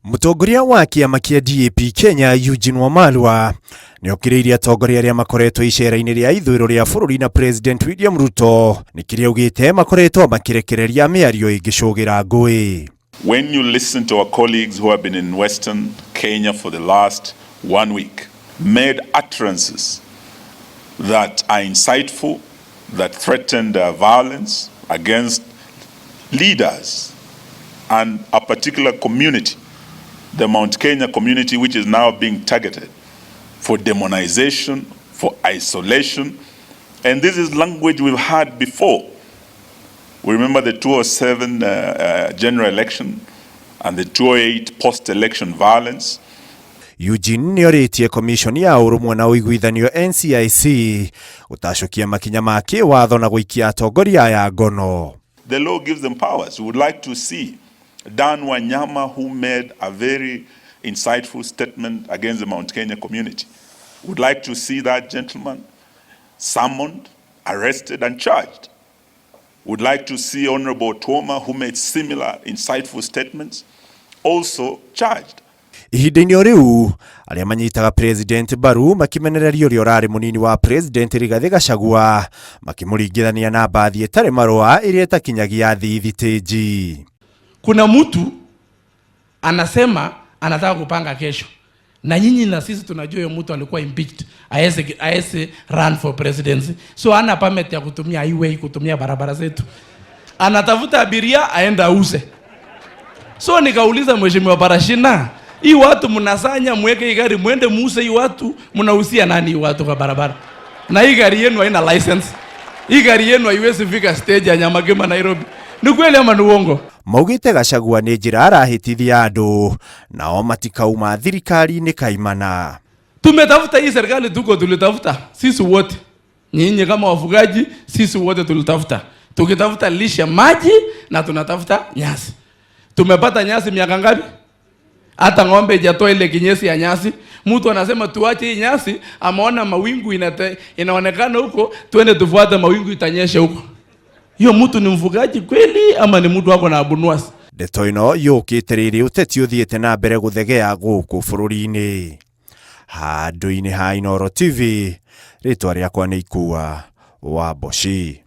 Mũtongoria wa kĩama kĩa DAP Kenya Eugene Wamalwa nĩ okĩrĩirie atongoria arĩa makoretwo icera-inĩ rĩa ithũĩro rĩa bũrũri na President William Ruto nĩ kĩrĩa augĩte makoretwo makĩrekereria mĩario ĩngĩcũgĩra ngũĩ. When you listen to our colleagues who have been in Western Kenya for the last one week, made utterances that are insightful, that threatened violence against leaders and a particular community, the Mount Kenya community, which is now being targeted for demonization, for isolation. And this is language we've had before. We remember the 2007 general election and the 2008 post-election violence. Eugene nĩorĩtie komishoni ya ũrũmwe na ũiguithanio NCIC gũtacũkia makinya ma kĩwatho na gũikia atongoria aya ngono. The law gives them powers. We would like to see Dan Wanyama, who made a very insightful statement against the Mount Kenya community. Would like to see that gentleman summoned, arrested, and charged. Would like to see Honorable Otuoma, who made similar insightful statements, also charged. Ihinda-inĩ o rĩu arĩa manyitaga President mbaru makĩmenereria ũrĩa ũrarĩ mũnini wa President Rigathĩ Gachagua makĩmũringithania na mbathi ĩtarĩ marũa ĩrĩa ĩtakinyagia athii thitĩnji. Kuna mtu anasema anataka kupanga kesho, na nyinyi na sisi tunajua huyo mtu alikuwa impeached, aese run for presidency, so ana permit ya kutumia highway, kutumia barabara zetu, anatafuta abiria aenda auze. So nikauliza Mheshimiwa Parashina, hii watu mnasanya mweke hii gari mwende muuse hii watu, mnausia nani hii watu kwa barabara? Na hii gari yenu haina license. Hii gari yenu haiwezi fika stage ya Nyamakima Nairobi. Ni kweli ama ni uongo? Maugĩte Gachagua nĩ njĩra arahĩtithia andũ nao matikauma thirikari-inĩ kaimana. Tumetafuta hii serikali, tuko tulitafuta sisi wote, nyinyi kama wafugaji, sisi wote tulitafuta, tukitafuta lishe, maji na tunatafuta nyasi. Tumepata nyasi miaka ngapi? Hata ng'ombe ijatoa ile kinyesi ya nyasi. Mtu anasema tuache hii nyasi, ameona mawingu inaonekana huko, twende tufuate mawingu itanyesha huko. Hiyo mtu ni mfugaji kweli ama ni mtu wako na abunuasi? Ndeto ĩno yũkĩte rĩrĩ ũteti ũthiĩte na mbere gũthegea gũkũ bũrũri-inĩ. Handũ-inĩ ha Inooro TV, rĩtwa rĩakwa nĩ Ikua wa Mboci.